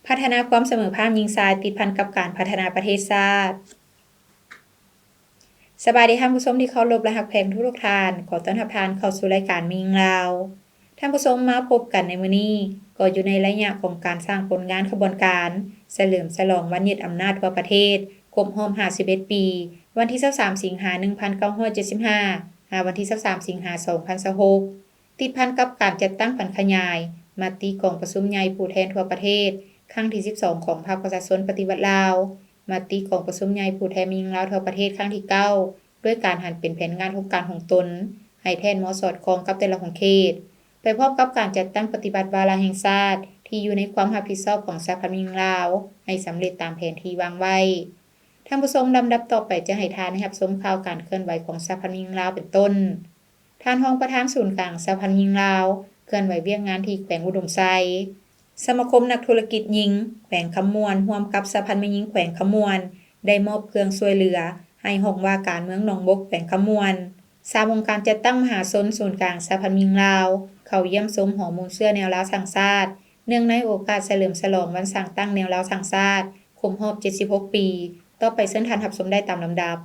ພັດທະນາຄວາມສະເໝີພາບຍິງຊາຍ ຕິດພັນກັບການພັດທະນາປະເທດຊາດ. ສະບາຍດີທ່ານຜູ້ຊົມທີ່ເຄົາລົບ ແລະ ຮັກແພງທຸກໆທ່ານ. ຂໍຕ້ອນຮັບທ່ານເຂົ້າສູ່ລາຍການແມ່ຍິງລາວ. ທ່ານຜູ້ຊົມ, ມາພົບກັນໃນມື້ນີ້ ກໍຢູ່ໃນໄລຍະຂອງການສ້າງຜົນງານຂະບວນການສະເຫຼີມສະຫຼອງວັນຍຶດອຳນາດທົ່ວປະເທດ ຄົບຮອບຫ້າສິບເອັດປີ, ວັນທີຊາວສາມ ສິງຫາ ໜຶ່ງພັນເກົ້າຮ້ອຍເຈັດສິບຫ້າ ຫາວັນທີຊາວສາມ ສິງຫາ ສອງພັນຊາວຫົກ. ຕິດພັນກັບການຈັດຕັ້ງຜັນຂະຫຍາຍມະຕິກອງປະຊຸມໃຫຍ່ຜູ້ແທນທົ່ວປະເທດ ຄັ້ງທີສິບສອງ ຂອງພັກປະຊາຊົນປະຕິວັດລາວ, ມະຕິກອງປະຊຸມໃຫຍ່ຜູ້ແທນແມ່ຍິງລາວທົ່ວປະເທດ ຄັ້ງທີເກົ້າ ດ້ວຍການຫັນເປັນແຜນງານໂຄງການຂອງຕົນ ໃຫ້ແທດເໝາະສອດຄ່ອງກັບແຕ່ລະຂົງເຂດ, ໄປພ້ອມກັບການຈັດຕັ້ງປະຕິບັດວາລະແຫ່ງຊາດທີ່ຢູ່ໃນຄວາມຮັບຜິດຊອບຂອງສະຫະພັນແມ່ຍິງລາວ ໃຫ້ສຳເລັດຕາມແຜນທີ່ວາງໄວ້. ທ່ານຜູ້ຊົມ, ລຳດັບຕໍ່ໄປຈະໃຫ້ທ່ານໄດ້ຮັບຊົມຂ່າວການເຄື່ອນໄຫວຂອງສະຫະພັນແມ່ຍິງລາວເປັນຕົ້ນ. ທ່ານຮອງປະທານສູນກາງສະຫະພັນແມ່ຍິງລາວ ເຄື່ອນໄຫວວຽກງານທີ່ແຂວງອຸດົມໄຊ. ສະມາຄົມນັກທຸລະກິດຍິງແຂວງຄຳມ່ວນ ຮ່ວມກັບສະຫະພັນແມ່ຍິງແຂວງຄຳມ່ວນ ໄດ້ມອບເຄື່ອງຊ່ວຍເຫຼືອໃຫ້ຫ້ອງວ່າການເມືອງໜອງບົກ ແຂວງຄຳມ່ວນ. ສາມອົງການຈັດຕັ້ງມະຫາຊົນສູນກາງສະຫະພັນແມ່ຍິງລາວ ເຂົ້າຢ້ຽມຊົມຫໍມູນເຊື້ອແນວລາວສ້າງຊາດ ເນື່ອງໃນໂອກາດສະເຫຼີມສະຫຼອງວັນສ້າງຕັ້ງແນວລາວສ້າງຊາດ ຄົບຮອບເຈັດສິບຫົກປີ. ຕໍ່ໄປເຊີນທ່ານຮັບຊົມໄດ້ຕາມລຳດັບ.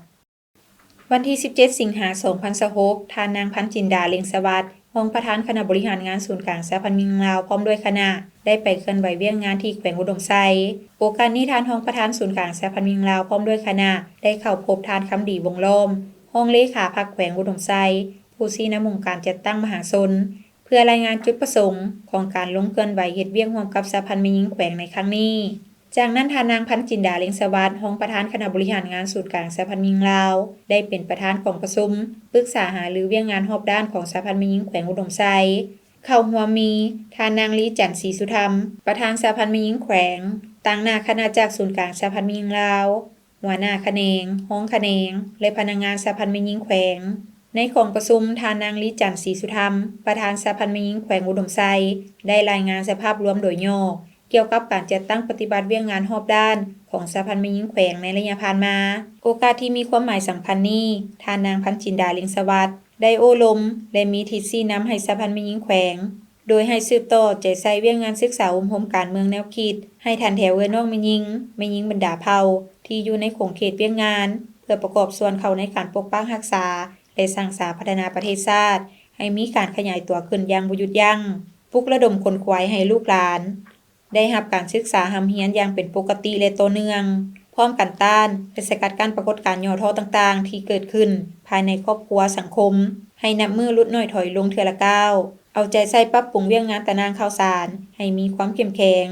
ວັນທີສິບເຈັດ ສິງຫາ ສອງພັນຊາວຫົກ, ທ່ານນາງ ພັນຈິນດາ ເລັງສະຫວັດ ຮອງປະທານຄະນະບໍລິຫານງານສູນກາງສະຫະພັນແມ່ຍິງລາວ ພ້ອມດ້ວຍຄະນະ ໄດ້ໄປເຄື່ອນໄຫວວຽກງານທີ່ແຂວງອຸດົມໄຊ. ໂອກາດນີ້, ທ່ານຮອງປະທານສູນກາງສະຫະພັນແມ່ຍິງລາວ ພ້ອມດ້ວຍຄະນະ ໄດ້ເຂົ້າພົບທ່ານ ຄຳດີ ວົງລ້ອມ ຮອງເລຂາພັກແຂວງອຸດົມໄຊ, ຜູ້ຊີ້ນຳອົງການຈັດຕັ້ງມະຫາຊົນ ເພື່ອລາຍງານຈຸດປະສົງຂອງການລົງເຄື່ອນໄຫວເຮັດວຽກຮ່ວມກັບສະຫະພັນແມ່ຍິງແຂວງໃນຄັ້ງນີ້. ຈາກນັ້ນ, ທ່ານນາງ ພັນຈິນດາ ເລັງສະຫວັດ ຮອງປະທານຄະນະບໍລິຫານງານສູນກາງສະຫະພັນແມ່ຍິງລາວ ໄດ້ເປັນປະທານກອງປະຊຸມປຶກສາຫາລືວຽກງານຮອບດ້ານຂອງສະຫະພັນແມ່ຍິງແຂວງອຸດົມໄຊ. ເຂົ້າຮ່ວມມີ ທ່ານນາງ ລີຈັນ ສີສຸທຳ ປະທານສະຫະພັນແມ່ຍິງແຂວງ, ຕາງໜ້າຄະນະຈາກສູນກາງສະຫະພັນແມ່ຍິງລາວ, ຫົວໜ້າຂະແໜງ, ຮອງຂະແໜງ ແລະ ພະນັກງານສະຫະພັນແມ່ຍິງແຂວງ. ໃນກອງປະຊຸມ, ທ່ານນາງ ລີຈັນ ສີສຸທຳ ປະທານສະຫະພັນແມ່ຍິງແຂວງອຸດົມໄຊ ໄດ້ລາຍງານສະພາບລວມໂດຍຫຍໍ້ ກ່ຽວກັບການຈັດຕັ້ງປະຕິບັດວຽກງານຮອບດ້ານຂອງສະຫະພັນແມ່ຍິງແຂວງໃນໄລຍະຜ່ານມາ. ໂອກາດທີ່ມີຄວາມໝາຍສຳຄັນນີ້, ທ່ານນາງ ພັນຈິນດາ ເລັງສະຫວັດ ໄດ້ໂອ້ລົມ ແລະ ມີທິດຊີ້ນຳໃຫ້ສະຫະພັນແມ່ຍິງແຂວງ ໂດຍໃຫ້ສືບຕໍ່ໃຈໃສ່ວຽກງານສຶກສາອົບຮົມການເມືອງແນວຄິດ ໃຫ້ທັນແຖວເອື້ອຍນ້ອງແມ່ຍິງ, ແມ່ຍິງບັນດາເຜົ່າ ທີ່ຢູ່ໃນຂົງເຂດວຽກງານ ເພື່ອປະກອບສ່ວນເຂົ້າໃນການປົກປັກຮັກສາ ແລະ ສ້າງສາພັດທະນາປະເທດຊາດ ໃຫ້ມີການຂະຫຍາຍຕົວຂຶ້ນຢ່າງບໍ່ຢຸດຢັ້ງ, ປຸກລະດົມຂົນຂວາຍໃຫ້ລູກຫຼານ ໄດ້ຮັບການສຶກສາຮ່ຳຮຽນຢ່າງເປັນປົກກະຕິ ແລະ ຕໍ່ເນື່ອງ, ພ້ອມກັນຕ້ານ ແລະ ສະກັດກັ້ນປາກົດການຫຍໍ້ທໍ້ຕ່າງໆທີ່ເກີດຂຶ້ນພາຍໃນຄອບຄົວສັງຄົມ ໃຫ້ນັບມື້ຫຼຸດໜ້ອຍຖອຍລົງເທື່ອລະກ້າວ, ເອົາໃຈໃສ່ປັບປຸງວຽກງານຕາໜ່າງຂ່າວສານໃຫ້ມີຄວາມເຂັ້ມແຂງ,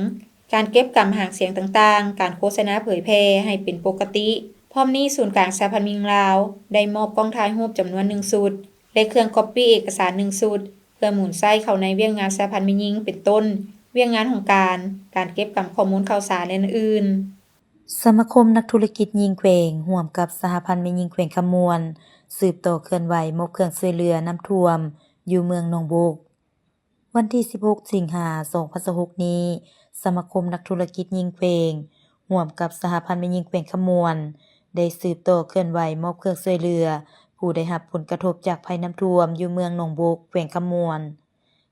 ການເກັບກຳຫາງສຽງຕ່າງໆ, ການໂຄສະນາເຜີຍແຜ່ໃຫ້ເປັນປົກກະຕິ. ພ້ອມນີ້, ສູນກາງສະຫະພັນແມ່ຍິງລາວ ໄດ້ມອບກ້ອງຖ່າຍຮູບຈຳນວນໜຶ່ງຊຸດ ແລະ ເຄື່ອງກັອບປີ້ເອກະສານໜຶ່ງຊຸດ ເພື່ອໝູນໃຊ້ເຂົ້າໃນວຽກງານສະຫະພັນແມ່ຍິງ ເປັນຕົ້ນ ວຽກງານຫ້ອງການ, ການເກັບກຳຂໍ້ມູນຂ່າວສານ ແລະ ອື່ນໆ. ສະມາຄົມນັກທຸລະກິດຍິງແຂວງ ຮ່ວມກັບສະຫະພັນແມ່ຍິງແຂວງຄຳມ່ວນ ສືບຕໍ່ເຄື່ອນໄຫວມອບເຄື່ອງຊ່ວຍເຫຼືອນ້ຳຖ້ວມຢູ່ເມືອງໜອງບົກ. ວັນທີສິບຫົກ ສິງຫາ ສອງພັນຊາວຫົກນີ້, ສະມາຄົມນັກທຸລະກິດຍິງແຂວງ ຮ່ວມກັບສະຫະພັນແມ່ຍິງແຂວງຄຳມ່ວນ ໄດ້ສືບຕໍ່ເຄື່ອນໄຫວມອບເຄື່ອງຊ່ວຍເຫຼືອຜູ້ໄດ້ຮັບຜົນກະທົບຈາກໄພນ້ຳຖ້ວມຢູ່ເມືອງໜອງບົກ ແຂວງຄຳມ່ວນ.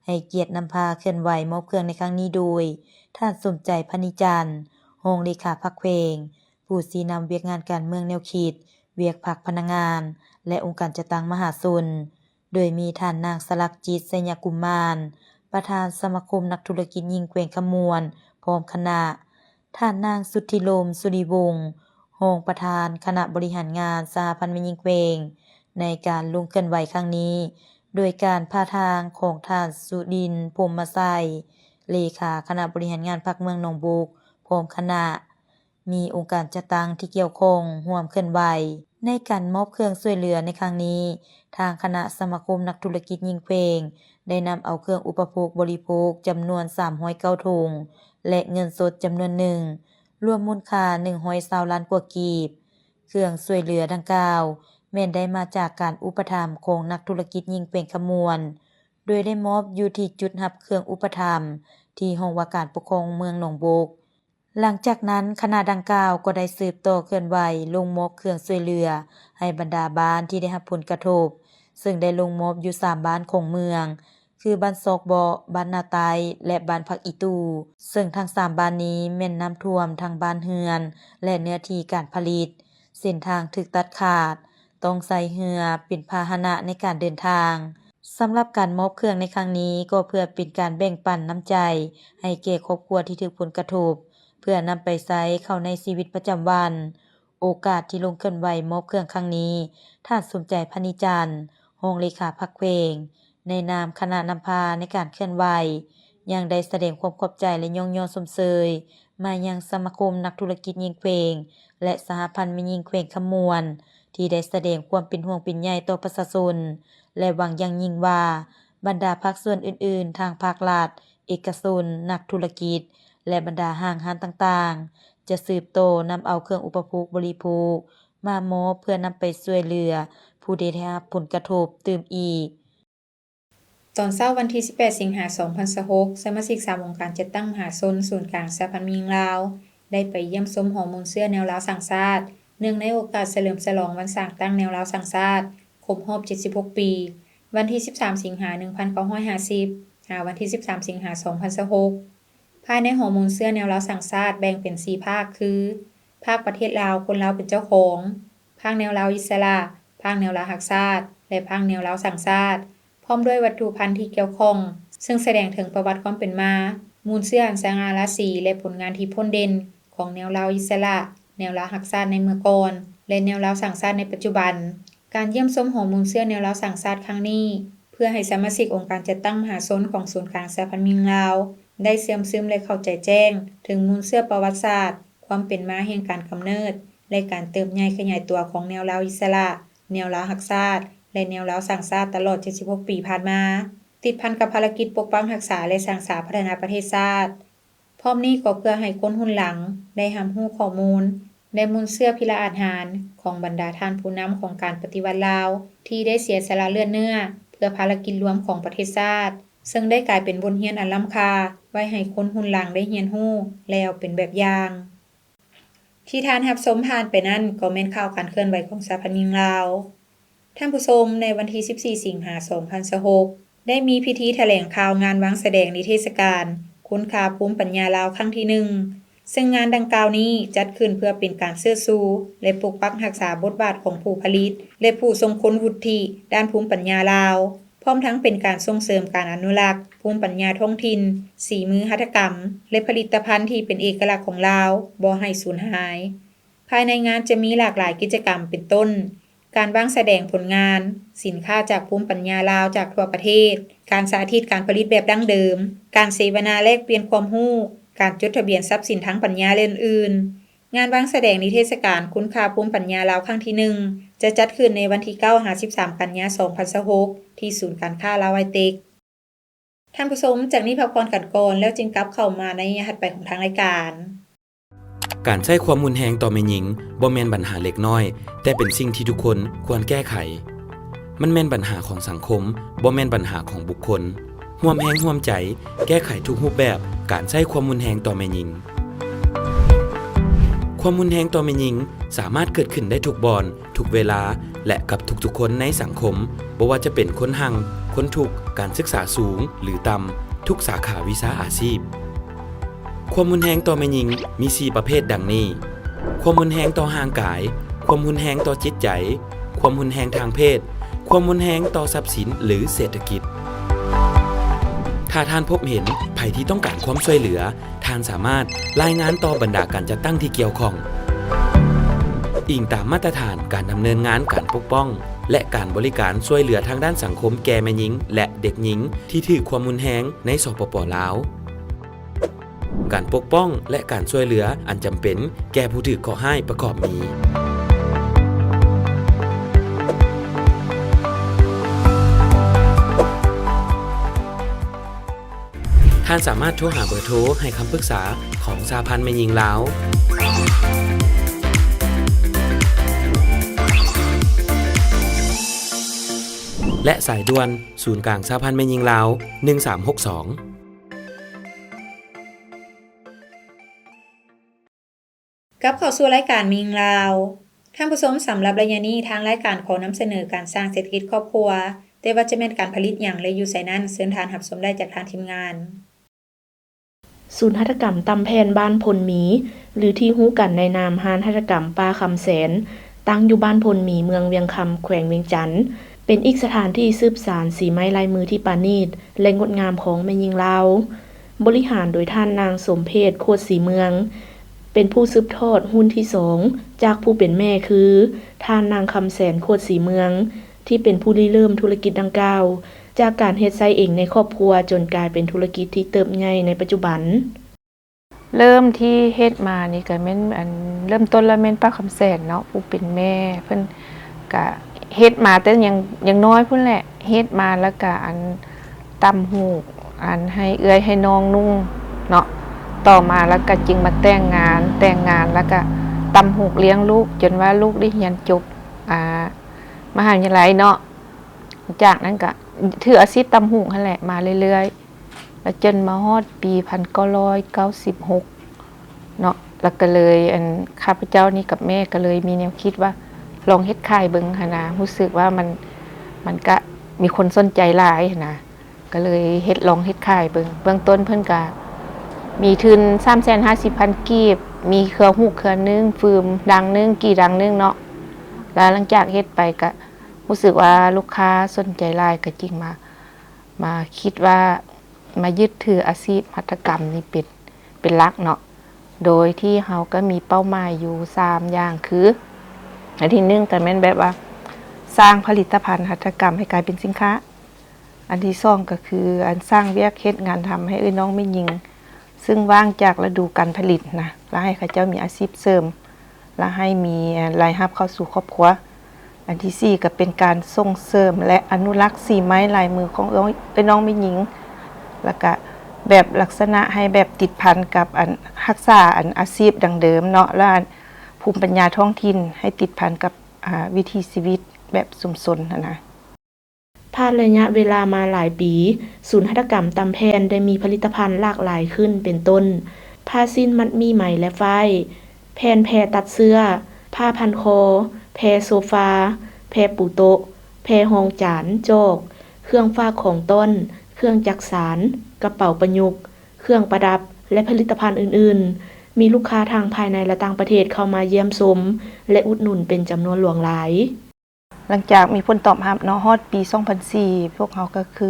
ໃຫ້ກຽດນຳພາເຄື່ອນໄຫວມອບເຄື່ອງໃນຄັ້ງນີ້ໂດຍ ທ່ານ ສົມໃຈ ພະນິຈັນ ຮອງເລຂາພັກແຂວງ, ຜູ້ຊີ້ນຳວຽກງານການເມືອງແນວຄິດ, ວຽກພັກພະນັກງານ ແລະ ອົງການຈັດຕັ້ງມະຫາຊົນ, ໂດຍມີທ່ານນາງ ສະຫຼັກຈິດ ໄຊຍະກຸມມານ ປະທານສະມາຄົມນັກທຸລະກິດຍິງແຂວງຄຳມ່ວນ ພ້ອມຄະນະ, ທ່ານນາງ ສຸດທິລົມ ສຸລິວົງ ຮອງປະທານຄະນະບໍລິຫານງານສະຫະພັນແມ່ຍິງແຂວງ ໃນການລົງເຄື່ອນໄຫວຄັ້ງນີ້ ໂດຍການພາທາງຂອງທ່ານ ສຸລິນ ພົມມະໄຊ ເລຂາຄະນະບໍລິຫານງານພັກເມືອງໜອງບົກ ພ້ອມຄະນະ, ມີອົງການຈັດຕັ້ງທີ່ກ່ຽວຂ້ອງຮ່ວມເຄື່ອນໄຫວ. ໃນການມອບເຄື່ອງຊ່ວຍເຫຼືອໃນຄັ້ງນີ້, ທາງຄະນະສະມາຄົມນັກທຸລະກິດຍິງແຂວງ ໄດ້ນຳເອົາເຄື່ອງອຸປະໂພກບໍລິໂພກຈຳນວນສາມຮ້ອຍເກົ້າຖົງ ແລະ ເງິນສົດຈຳນວນໜຶ່ງ, ລວມມູນຄ່າໜຶ່ງຮ້ອຍຊາວລ້ານກວ່າກີບ. ເຄື່ອງຊ່ວຍເຫຼືອດັ່ງກ່າວ ແມ່ນໄດ້ມາຈາກການອຸປະຖຳຂອງນັກທຸລະກິດຍິງແຂວງຄຳມ່ວນ, ໂດຍໄດ້ມອບຢູ່ທີ່ຈຸດຮັບເຄື່ອງອຸປະຖຳ ທີ່ຫ້ອງວ່າການປົກຄອງເມືອງໜອງບົກ. ຫຼັງຈາກນັ້ນ, ຄະນະດັ່ງກ່າວກໍໄດ້ສືບຕໍ່ເຄື່ອນໄຫວລົງມອບເຄື່ອງຊ່ວຍເຫຼືອໃຫ້ບັນດາບ້ານທີ່ໄດ້ຮັບຜົນກະທົບ, ເຊິ່ງໄດ້ລົງມອບຢູ່ສາມບ້ານຂອງເມືອງ, ຄື ຄືບ້ານຊອກເບາະ, ບ້ານນາໃຕ້ ແລະ ບ້ານຜັກອີ່ຕູ່, ເຊິ່ງທັງສາມບ້ານນີ້ແມ່ນນ້ຳຖ້ວມທັງບ້ານເຮືອນ ແລະ ເນື້ອທີ່ການຜະລິດ, ເສັ້ນທາງຖືກຕັດຂາດ, ຕ້ອງໃຊ້ເຮືອເປັນພາຫະນະໃນການເດີນທາງ. ສຳລັບການມອບເຄື່ອງໃນຄັ້ງນີ້ ກໍເພື່ອເປັນການແບ່ງປັນນ້ຳໃຈໃຫ້ແກ່ຄອບຄົວທີ່ຖືກຜົນກະທົບ, ເພື່ອນຳໄປໃຊ້ເຂົ້າໃນຊີວິດປະຈຳວັນ. ໂອກາດທີ່ລົງເຄື່ອນໄຫວມອບເຄື່ອງຄັ້ງນີ້, ທ່ານ ສົມໃຈ ພະນິຈັນ ຮອງເລຂາພັກແຂວງ ໃນນາມຄະນະນຳພາໃນການເຄື່ອນໄຫວ ຍັງໄດ້ສະແດງຄວາມຂອບໃຈ ແລະ ຍ້ອງຍໍຊົມເຊີຍມາຍັງສະມາຄົມນັກທຸລະກິດຍິງແຂວງ ແລະ ສະຫະພັນແມ່ຍິງແຂວງຄຳມ່ວນ ທີ່ໄດ້ສະແດງຄວາມເປັນຫ່ວງເປັນໃຍຕໍ່ປະຊາຊົນ ແລະ ຫວັງຢ່າງຍິ່ງວ່າ ບັນດາພາກສ່ວນອື່ນໆ ທາງພາກລັດ, ເອກະຊົນ, ນັກທຸລະກິດ ແລະ ບັນດາຫ້າງຮ້ານຕ່າງໆ ຈະສືບຕໍ່ນຳເອົາເຄື່ອງອຸປະໂພກບໍລິໂພກມາມອບ ເພື່ອນຳໄປຊ່ວຍເຫຼືອຜູ້ທີ່ໄດ້ຮັບຜົນກະທົບຕື່ມອີກ. ຕອນເຊົ້າວັນທີສິບແປດ ສິງຫາ ສອງພັນຊາວຫົກ, ສະມາຊິກສາມອົງການຈັດຕັ້ງມະຫາຊົນ ສູນກາງສະຫະພັນແມ່ຍິງລາວ ໄດ້ໄປຢ້ຽມຊົມຫໍມູນເຊື້ອແນວລາວສ້າງຊາດ ເນື່ອງໃນໂອກາດສະເຫຼີມສະຫຼອງວັນສ້າງຕັ້ງແນວລາວສ້າງຊາດ ຄົບຮອບເຈັດສິບຫົກປີ, ວັນທີສິບສາມ ສິງຫາ ໜຶ່ງພັນເກົ້າຮ້ອຍຫ້າສິບ ຫາວັນທີສິບສາມ ສິງຫາ ສອງພັນຊາວຫົກ. ພາຍໃນຫໍມູນເຊື້ອແນວລາວສ້າງຊາດແບ່ງເປັນສີ່ພາກຄື ພາກປະເທດລາວ ຄົນລາວເປັນເຈົ້າຂອງ, ພາກແນວລາວອິດສະຫຼະ, ພາກແນວລາວຮັກຊາດ ແລະ ພາກແນວລາວສ້າງຊາດ, ພ້ອມດ້ວຍວັດຖຸພັນທີ່ກ່ຽວຂ້ອງ, ເຊິ່ງສະແດງເຖິງປະຫວັດຄວາມເປັນມາ, ມູນເຊື້ອອັນສະຫງ່າລາສີ ແລະ ຜົນງານທີ່ພົ້ນເດັ່ນຂອງແນວລາວອິດສະຫຼະ, ແນວລາວຮັກຊາດໃນເມື່ອກ່ອນ ແລະ ແນວລາວສ້າງຊາດໃນປັດຈຸບັນ. ການຢ້ຽມຊົມຫໍມູນເຊື້ອແນວລາວສ້າງຊາດຄັ້ງນີ້ ເພື່ອໃຫ້ສະມາຊິກອົງການຈັດຕັ້ງມະຫາຊົນຂອງສູນກາງສະຫະພັນແມ່ຍິງລາວ ໄດ້ເຊື່ອມຊຶມ ແລະ ເຂົ້າໃຈແຈ້ງເຖິງມູນເຊື້ອປະຫວັດສາດ, ຄວາມເປັນມາແຫ່ງການກຳເນີດ ແລະ ການເຕີບໃຫຍ່ຂະຫຍາຍຕົວຂອງແນວລາວອິດສະຫຼະ, ແນວລາວຮັກຊາດ ແລະ ແນວລາວສ້າງຊາດຕະຫຼອດເຈັດສິບຫົກປີຜ່ານມາ, ຕິດພັນກັບພາລະກິດປົກປັກຮັກສາ ແລະ ສ້າງສາພັດທະນາປະເທດຊາດ. ພ້ອມນີ້ກໍເພື່ອໃຫ້ຄົນຮຸ່ນຫຼັງໄດ້ຮັບຮູ້ຂໍ້ມູນ ແລະ ມູນເຊື້ອພິລະອາດຫານຂອງບັນດາທ່ານຜູ້ນຳຂອງການປະຕິວັດລາວ ທີ່ໄດ້ເສຍສະຫຼະເລືອດເນື້ອເພື່ອພາລະກິດລວມຂອງປະເທດຊາດ, ເຊິ່ງໄດ້ກາຍເປັນບົດຮຽນອັນລ້ຳຄ່າໄວ້ໃຫ້ຄົນຮຸ່ນຫຼັງໄດ້ຮຽນຮູ້ ແລະ ເອົາເປັນແບບຢ່າງ. ທີ່ທ່ານຮັບຊົມຜ່ານໄປນັ້ນ ກໍແມ່ນຂ່າວການເຄື່ອນໄຫວຂອງສະຫະພັນແມ່ຍິງລາວ. ທ່ານຜູ້ຊົມ, ໃນວັນທີສິບສີ່ ສິງຫາ ສອງພັນຊາວຫົກ ໄດ້ມີພິທີຖະແຫຼງຂ່າວງານວາງສະແດງນິເທດສະການຄຸນຄ່າພູມປັນຍາລາວຄັ້ງທີໜຶ່ງ, ເຊິ່ງງານດັ່ງກ່າວນີ້ຈັດຂຶ້ນເພື່ອເປັນການເຊີດຊູ ແລະ ປົກປັກຮັກສາບົດບາດຂອງຜູ້ຜະລິດ ແລະ ຜູ້ຊົງຄຸນວຸດທິດ້ານພູມປັນຍາລາວ, ພ້ອມທັງເປັນການສົ່ງເສີມການອະນຸລັກພູມປັນຍາທ້ອງຖິ່ນ, ສີມືຫັດຖະກຳ ແລະ ຜະລິດຕະພັນທີ່ເປັນເອກະລັກຂອງລາວບໍ່ໃຫ້ສູນຫາຍ. ພາຍໃນງານຈະມີຫຼາກຫຼາຍກິດຈະກຳ ເປັນຕົ້ນ ການວາງສະແດງຜົນງານ, ສິນຄ້າຈາກພູມປັນຍາລາວຈາກທົ່ວປະເທດ, ການສາທິດການຜະລິດແບບດັ້ງເດີມ, ການເສວະນາແລກປ່ຽນຄວາມຮູ້, ການຈົດທະບຽນຊັບສິນທາງປັນຍາ ແລະ ອື່ນໆ. ງານວາງສະແດງນິເທດສະການຄຸນຄ່າພູມປັນຍາລາວຄັ້ງທີໜຶ່ງ ຈະຈັດຂຶ້ນໃນວັນທີເກົ້າ ຫາ ສິບສາມ ກັນຍາ ສອງພັນຊາວຫົກ ທີ່ສູນການຄ້າລາວໄອເຕັກ. ທ່ານຜູ້ຊົມ, ຈາກນີ້ພັກຜ່ອນກັນກ່ອນ ແລ້ວຈຶ່ງກັບເຂົ້າມາໃນໄລຍະຖັດໄປຂອງທາງລາຍການ. ການໃຊ້ຄວາມຮຸນແຮງຕໍ່ແມ່ຍິງບໍ່ແມ່ນບັນຫາເລັກນ້ອຍ, ແຕ່ເປັນສິ່ງທີ່ທຸກຄົນຄວນແກ້ໄຂ. ມັນແມ່ນບັນຫາຂອງສັງຄົມ, ບໍ່ແມ່ນບັນຫາຂອງບຸກຄົນ. ຮ່ວມແຮງຮ່ວມໃຈແກ້ໄຂທຸກຮູບແບບການໃຊ້ຄວາມຮຸນແຮງຕໍ່ແມ່ຍິງ. ຄວາມຮຸນແຮງຕໍ່ແມ່ຍິງສາມາດເກີດຂຶ້ນໄດ້ທຸກບ່ອນ, ທຸກເວລາ ແລະ ກັບທຸກໆຄົນໃນສັງຄົມ, ບໍ່ວ່າຈະເປັນຄົນຮັ່ງ, ຄົນທຸກ, ການສຶກສາສູງ ຫຼື ຕ່ຳ, ທຸກສາຂາວິຊາອາຊີບ. ຄວາມຮຸນແຮງຕໍ່ແມ່ຍິງມີສີ່ປະເພດດັ່ງນີ້: ຄວາມຮຸນແຮງຕໍ່ຮ່າງກາຍ, ຄວາມຮຸນແຮງຕໍ່ຈິດໃຈ, ຄວາມຮຸນແຮງທາງເພດ, ຄວາມຮຸນແຮງຕໍ່ຊັບສິນ ຫຼື ເສດຖະກິດ. ຖ້າທ່ານພົບເຫັນໃຜທີ່ຕ້ອງການຄວາມຊ່ວຍເຫຼືອ, ທ່ານສາມາດລາຍງານຕໍ່ບັນດາການຈັດຕັ້ງທີ່ກ່ຽວຂ້ອງ. ອີງຕາມມາດຕະຖານການດຳເນີນງານການປົກປ້ອງ ແລະ ການບໍລິການຊ່ວຍເຫຼືອທາງດ້ານສັງຄົມແກ່ແມ່ຍິງ ແລະ ເດັກຍິງທີ່ຖືກຄວາມຮຸນແຮງໃນ ສປປ ລາວ. ການປົກປ້ອງ ແລະ ການຊ່ວຍເຫຼືອອັນຈຳເປັນແກ່ຜູ້ຖືກເຄາະຮ້າຍປະກອບມີ. ທ່ານສາມາດໂທຫາເບີໂທໃຫ້ຄຳປຶກສາຂອງສະຫະພັນແມ່ຍິງລາວ ແລະ ສາຍດ່ວນສູນກາງສະຫະພັນແມ່ຍິງລາວ ໜຶ່ງສາມຫົກສອງ. ກັບເຂົ້າສູ່ລາຍການແມ່ຍິງລາວ. ທ່ານຜູ້ຊົມ, ສຳລັບໄລຍະນີ້ ທາງລາຍການຂໍນຳສະເໜີການສ້າງເສດຖະກິດຄອບຄົວ ແຕ່ວ່າຈະແມ່ນການຜະລິດຫຍັງ ແລະ ຢູ່ໃສນັ້ນ, ເຊີນທ່ານຮັບຊົມໄດ້ຈາກທາງທີມງານ. ສູນຫັດຖະກຳຕ່ຳແຜ່ນບ້ານພົນມີ ຫຼື ທີ່ຮູ້ກັນໃນນາມຮ້ານຫັດຖະກຳປ້າຄຳແສນ, ຕັ້ງຢູ່ບ້ານພົນມີ ເມືອງວຽງຄຳ ແຂວງວຽງຈັນ, ເປັນອີກສະຖານທີ່ສືບສານສີໄມ້ລາຍມືທີ່ປານີດ ແລະ ງົດງາມຂອງແມ່ຍິງລາວ. ບໍລິຫານໂດຍທ່ານນາງສົມເພດ ໂຄດສີເມືອງ, ເປັນຜູ້ສືບທອດຮຸ່ນທີສອງ ຈາກຜູ້ເປັນແມ່ຄື ທ່ານນາງຄຳແສນ ໂຄດສີເມືອງ ທີ່ເປັນຜູ້ລິເລີ່ມທຸລະກິດດັ່ງກ່າວ ຈາກການເຮັດໃຊ້ເອງໃນຄອບຄົວ ຈົນກາຍເປັນທຸລະກິດທີ່ເຕີບໃຫຍ່ໃນປັດຈຸບັນ. ເລີ່ມທີ່ເຮັດມານີ້ກະແມ່ນ ອັນ ເລີ່ມຕົ້ນລະແມ່ນປ້າຄຳແສນເນາະ ຜູ້ເປັນແມ່ ເພິ່ນກະເຮັດມາແຕ່ຍັງ ຍັງນ້ອຍພຸ້ນແຫຼະ ເຮັດມາລະກະ ອັນ ຕ່ຳຫູກ ອັນ ໃຫ້ເອື້ອຍໃຫ້ນ້ອງນຸ່ງເນາະ ຕໍ່ມາລະກະຈຶ່ງມາແຕ່ງງານ ແຕ່ງງານລະກະຕ່ຳຫູກລ້ຽງລູກ ຈົນວ່າລູກໄດ້ຮຽນຈົບ ອ່າ ມະຫາວິທະຍາໄລເນາະ. ຈາກນັ້ນກະຖືອາຊີບຕ່ຳຫູກຫັ້ນແຫຼະມາເລື້ອຍໆ ລະຈົນມາຮອດປີພັນເກົ້າຮ້ອຍເກົ້າສິບຫົກເນາະ ລະກະເລີຍ ອັນ ຂ້າພະເຈົ້ານີ້ກັບແມ່ກະເລີຍມີແນວຄິດວ່າລອງເຮັດຂາຍເບິ່ງຫັ້ນນະ ຮູ້ສຶກວ່າມັນ ມັນກະມີຄົນສົນໃຈຫຼາຍຫັ້ນນະ ກະເລີຍເຮັດ ລອງເຮັດຂາຍເບິ່ງ. ເບື້ອງຕົ້ນເພິ່ນກະມີທຶນສາມແສນຫ້າສິບພັນກີບ ມີເຄືອຫູກເຄືອໜຶ່ງ ຟືມດັງໜຶ່ງ ກີ່ດັງໜຶ່ງເນາະ ລະຫຼັງຈາກເຮັດໄປກະ ຮູ້ສຶກວ່າລູກຄ້າສົນໃຈຫຼາຍ ກະຈຶ່ງມາ ມາຄິດວ່າມາຍຶດຖືອາຊີບຫັດຖະກຳນີ້ເປັນ ເປັນຫຼັກເນາະ ໂດຍທີ່ເຮົາກະມີເປົ້າໝາຍຢູ່ສາມຢ່າງ ຄື ອັນທີໜຶ່ງກະແມ່ນແບບວ່າສ້າງຜະລິດຕະພັນຫັດຖະກຳໃຫ້ກາຍເປັນສິນຄ້າ, ອັນທີສອງກະຄື ອັນ ສ້າງວຽກເຮັດງານທຳໃຫ້ເອື້ອຍນ້ອງແມ່ຍິງ ຊຶ່ງວ່າງຈາກລະດູການຜະລິດນະ ລະໃຫ້ເຂົາເຈົ້າມີອາຊີບເສີມ ລະໃຫ້ມີລາຍຮັບເຂົ້າສູ່ຄອບຄົວ. ອັນທີສີ່ກະເປັນການສົ່ງເສີມ ແລະ ອະນຸລັກສີໄມ້ລາຍມືຂອງເອື້ອຍນ້ອງແມ່ຍິງ ລະກະແບບລັກສະນະໃຫ້ແບບຕິດພັນກັບ ອັນ ຮັກສາ ອັນ ອາຊີບດັ້ງເດີມເນາະ ລະ ອັນ ພູມປັນຍາທ້ອງຖິ່ນ ໃຫ້ຕິດພັນກັບ ອາ ວິຖີຊີວິດແບບຊຸມຊົນຫັ້ນນະ. ຜ່ານໄລຍະເວລາມາຫຼາຍປີ, ສູນຫັດຖະກຳຕ່ຳແຜ່ນໄດ້ມີຜະລິດຕະພັນຫຼາກຫຼາຍຂຶ້ນ ເປັນຕົ້ນ ຜ້າສິ້ນມັດໝີ້ໄໝ ແລະ ຝ້າຍ, ແຜ່ນແພຕັດເຊື້ອ, ຜ້າພັນຄໍ, ແພໂຊຟາ, ແພປູໂຕະ, ແພຮອງຈານ, ຈອກ, ເຄື່ອງຝາກຂອງຕ້ອນ, ເຄື່ອງຈັກສານ, ກະເປົາປະຍຸກ, ເຄື່ອງປະດັບ ແລະ ຜະລິດຕະພັນອື່ນໆ. ມີລູກຄ້າທັງພາຍໃນ ແລະ ຕ່າງປະເທດເຂົ້າມາຢ້ຽມຊົມ ແລະ ອຸດໜູນເປັນຈຳນວນຫຼວງຫຼາຍ. ຫຼັງຈາກມີຜົນຕອບຮັບເນາະ ຮອດປີສອງພັນສີ່ ພວກເຮົາກະຄື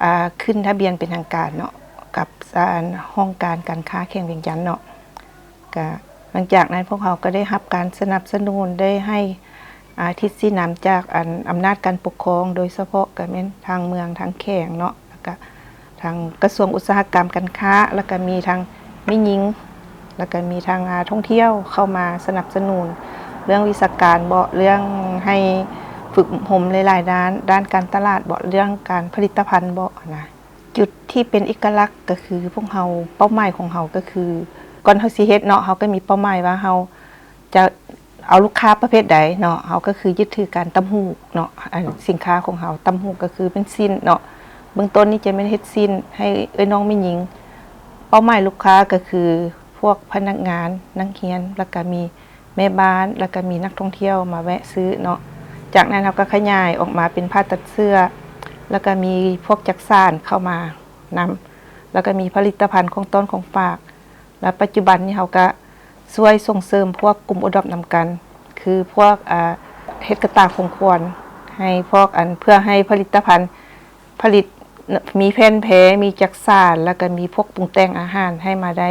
ອາ ຂຶ້ນທະບຽນເປັນທາງການເນາະ ກັບ ອາ ຫ້ອງການການຄ້າແຂວງວຽງຈັນເນາະ. ກະຫຼັງຈາກນັ້ນພວກເຮົາກະໄດ້ຮັບການສະໜັບສະໜູນ ໄດ້ໃຫ້ ອາ ທິດຊີ້ນຳຈາກ ອັນ ອຳນາດການປົກຄອງ ໂດຍສະເພາະກະແມ່ນທາງເມືອງ ທາງແຂວງເນາະ ລະກະ ທາງກະຊວງອຸດສາຫະກຳການຄ້າ ລະກະມີທາງແມ່ຍິງ ລະກະມີທາງ ອາ ທ່ອງທ່ຽວເຂົ້າມາສະໜັບສະໜູນເລື່ອງວິຊາການເບາະ ເລື່ອງໃຫ້ຝຶກອົບຮົມຫຼາຍໆດ້ານ ດ້ານການຕະຫຼາດເບາະ ເລື່ອງການຜະລິດຕະພັນເບາະນະ. ຈຸດທີ່ເປັນເອກະລັກກະຄືພວກເຮົາ ເປົ້າໝາຍຂອງເຮົາກະຄື ກ່ອນເຮົາຊິເຮັດເນາະ ເຮົາກະມີເປົ້າໝາຍວ່າເຮົາ ຈະເອົາລູກຄ້າປະເພດໃດເນາະ ເຮົາກະຄືຍຶດຖືການຕ່ຳຫູກເນາະ ອັນ ສິນຄ້າຂອງເຮົາ ຕ່ຳຫູກກະຄືເປັນຊີ້ນເນາະ ເບື້ອງຕົ້ນນີ້ຈະແມ່ນເຮັດຊີ້ນໃຫ້ເອື້ອຍນ້ອງແມ່ຍິງ ເປົ້າໝາຍລູກຄ້າກະຄືພວກພະນັກງານ ນັກຮຽນ ລະກະມີແມ່ບ້ານ ລະກະມີນັກທ່ອງທ່ຽວມາແວະຊື້ເນາະ. ຈາກນັ້ນເຮົາກະຂະຫຍາຍອອກມາເປັນຜ້າຕັດເສື້ອ ລະກະມີພວກຈັກສານເຂົ້າມານຳ ລະກະມີຜະລິດຕະພັນຂອງຕ້ອນຂອງຝາກ ລະປັດຈຸບັນນີ້ເຮົາກະຊ່ວຍສົ່ງເສີມພວກກຸ່ມໂອດອບນຳກັນ ຄືພວກ ອາ ເຮັດກະຕ່າຂອງຂວັນໃຫ້ພວກ ອັນ ເພື່ອໃຫ້ຜະລິດຕະພັນ ຜະລິດ ມີແຜ່ນແພ ມີຈັກສານ ລະກະມີພວກປຸງແຕ່ງອາຫານໃຫ້ມາໄດ້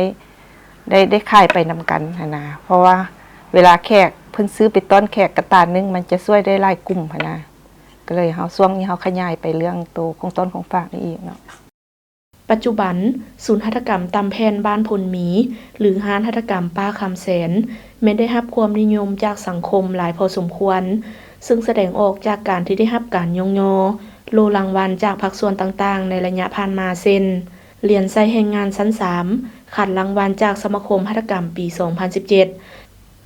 ໄດ້ ໄດ້ຂາຍໄປນຳກັນຫັ້ນນະ ເພາະວ່າເວລາແຂກເພິ່ນຊື້ໄປຕ້ອນແຂກ ກະຕ່າໜຶ່ງມັນຈະຊ່ວຍໄດ້ຫຼາຍກຸ່ມຫັ້ນນະ ກະເລີຍເຮົາ ຊ່ວງນີ້ເຮົາຂະຫຍາຍໄປເລື່ອງໂຕຂອງຕ້ອນຂອງຝາກນີ້ອີກເນາະ. ປັດຈຸບັນ, ສູນຫັດຖະກຳຕ່ຳແຜ່ນບ້ານພົນມີ ຫຼື ຮ້ານຫັດຖະກຳປ້າຄຳແສນ ແມ່ນໄດ້ຮັບຄວາມນິຍົມຈາກສັງຄົມຫຼາຍພໍສົມຄວນ, ເຊິ່ງສະແດງອອກຈາກການທີ່ໄດ້ຮັບການຍ້ອງຍໍໂລ່ລາງວັນຈາກພາກສ່ວນຕ່າງໆໃນໄລຍະຜ່ານມາ ເຊັ່ນ: ຫຼຽນໃສ່ແຮງງານຊັ້ນສາມ, ຂັນລາງວັນຈາກສະມາຄົມຫັດຖະກຳປີສອງພັນສິບເຈັດ,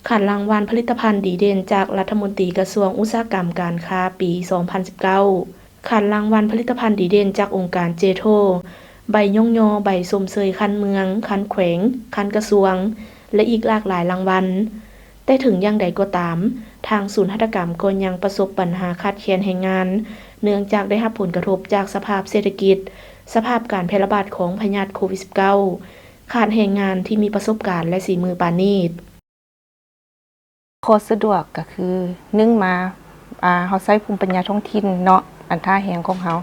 ຂັນລາງວັນຜະລິດຕະພັນດີເດັ່ນຈາກລັດຖະມົນຕີກະຊວງອຸດສາຫະກຳການຄ້າປີສອງພັນສິບເກົ້າ, ຂັນລາງວັນຜະລິດຕະພັນດີເດັ່ນຈາກອົງການເຈໂທ, ໃບຍ້ອງຍໍ, ໃບຊົມເຊີຍຂັ້ນເມືອງ, ຂັ້ນແຂວງ, ຂັ້ນກະຊວງ ແລະ ອີກຫຼາກຫຼາຍລາງວັນ. ແຕ່ເຖິງຢ່າງໃດກໍຕາມ, ທາງສູນຫັດຖະກຳກໍຍັງປະສົບບັນຫາຂາດແຄນແຮງງານ ເນື່ອງຈາກໄດ້ຮັບຜົນກະທົບຈາກສະພາບເສດຖະກິດ, ສະພາບການແຜ່ລະບາດຂອງພະຍາດໂຄວິດສິບເກົ້າ, ຂາດແຮງງານທີ່ມີປະສົບການ ແລະ ສີມືປານນີ້. ຂໍ້ສະດວກກໍຄື ໜຶ່ງມາ ອາ ເຮົາໃຊ້ພູມປັນຍາທ້ອງຖິ່ນເນາະ ອັນທ່າແຮງຂອງເຮົາ,